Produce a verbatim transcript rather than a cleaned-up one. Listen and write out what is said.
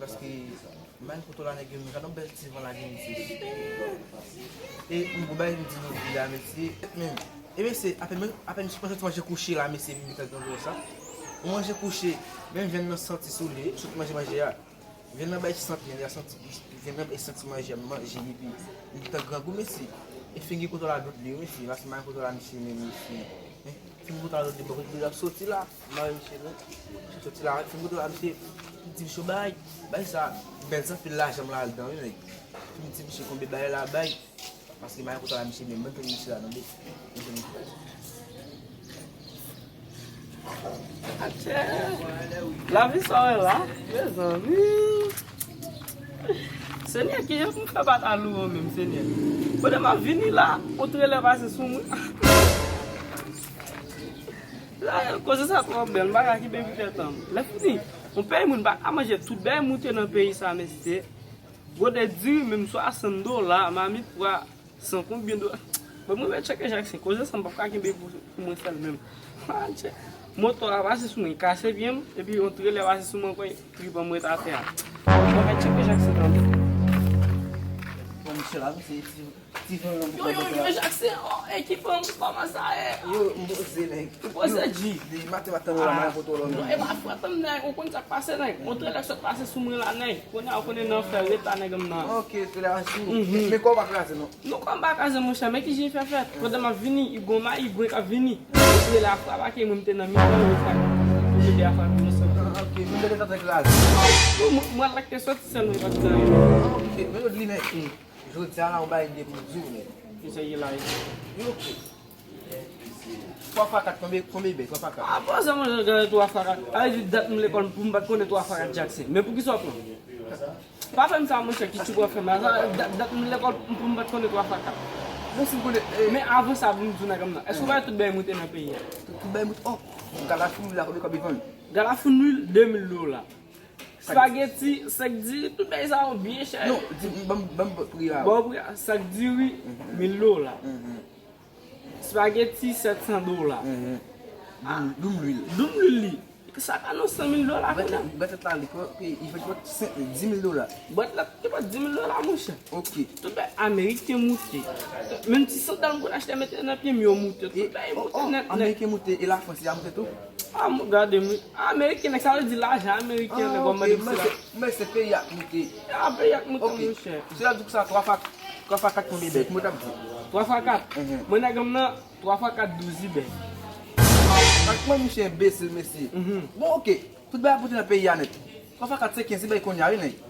Paske m al kote la, nèg yo, m gade yon bèl ti van la vini isit. E m gwo bagay m di nou, wi la, mesye. Men, e mesye, apèn, apèn m panse ti manje kouche la, mesye, m gentan grangou konsa. M manje kouche, men m jwenn nan santi sou li, sot manje manje a. M jwenn nan bay ti santi, a santi, m jwenn nan bay santi manje a, m manje, epi m gentan grangou, mesye. E figi kote la dwòl li, mesye, paske m al kote la, mesye, men, mesye. Figi kote la dwòl li, bò kote li ap soti la. Mari misye non. Misye soti la, fin kote la, misye di misye bay, bay sa, bèl sa, pil lajan m la al dan, wi, nèg. Fin di misye konbe bay la, bay. Paske mari kote la, misye, men mwen tann misye la, tande. Mwen tann misye la. Atchè. Lavi sa wè la, mezanmi. Senyè, kijan pou m fè pa ta louwe w menm, Senyè? Kote m ap vini la, on trelè pase sou mwen. La, koze sa twò bèl, m pa ka kenbe pou tèt an. Lè fini, on peyi moun pa ka manje tout bagay moute nan peyi sa, mesye. Gode diri menm swasann dola, mamit pwa san konbyen dola. Bon, mwen mèt chèke Jaksen, koze sa m p ap ka kenbe pou, pou mwen sèl menm. Adje. Moto a pase sou mwen, kase pye m, epi on trelè pase sou mwen ankò, trip an m ret atè a. Mwen mèt chèke Jaksen tande. Bon, misye la, misye ti, ti jan nan Yo, yo, yo, Jaksen, oh, ekip an, kòman sa ye? Yo, m poze, nèg. Ou poze, G? Di, maten, maten, la, mwen foto lòm. Non, e pa frèt an, nèg, ou konn sa k pase, nèg? On trelè sot pase sou mwen la, nèg. Kounye a, ou konnen nan fè reta, nèg, m nan. Ok, trelè a sou. Mhm. Men kò w pa kraze, non? Non, kò m pa kraze, monchè, men ki jan fè fèt? Pandan m ap vini, i gon ma, i gon k ap vini. Trelè a frape ak mwen, m te nan mitan, yo frape. Yo de a frape, nou sòti. Ah, ok, men trelè a te kraze. Bon, mwen, mwen lak te sòti sèlman, e pa t nan anyen. Ah, ok, men yo di, nèg. Jodi a la, yon bagay m gen pou m di w, men. Ki sa ki la, wi? Yo, ok. Twa fwa kat, konbyen, konbyen bèy? Twa fwa kat. A, bon, sa, mwen, gade twa fwa kat. A, di dat m lekòl, pou m pa t konnen twa fwa kat Jaksen. Men poukisa w pran? Pa fè m sa, monchè, ki tchoup w ap fè m la. Sa, dat, dat m lekòl, pou m pa t konnen twa fwa kat. Bon, si m konnen, eh. Men avan sa, pou m di w nèg m nan. Èske w pa wè tout bagay moute nan peyi a? Tout, tout bagay moute. Oh, gala foun la, konbyen kòb li vann? Gala foun lwil, de mil dola. Spaghetti, sak diri, tout bagay sa yo byen chè. Non, di, ban m, ban m pri a. Bon, pri a, sak diri, mil dola. Mhm. Spaghetti, sèt san dola. Mhm. Ah. Doum, doum lwil. Doum lwil li. Sa ka nan san mil dola kounye a. Bèt la, li, li fè, li fè dis mil dola. Bèt la, li pa dis mil dola, monchè. Ok. Tout bagay ameriken moute. Menm ti sandal m konn achte mete nan pye m, yo moute. Tout bagay moute nèt, nèt. Ameriken moute, e Lafrans, li a moute tou? Ah, m gade m wi. Ameriken, nèg, sa vle di lajan ameriken, nèg, w ap mande m si la. Men se peyi a k moute. A, peyi a k moute, monchè. Si w ap di konsa, twa fwa, twa fwa kat konbyen bèy? Mwen t ap di. Twa fwa kat? Mhm. Mwen nèg m nan, twa fwa kat douz ibèy. Ak mwen, misye enbesil, mesye. Mhm. Bon, ok. Tout bagay ap moute nan peyi a nèt. Twa fwa kat se kenz ibèy kounye a, wi, nèg.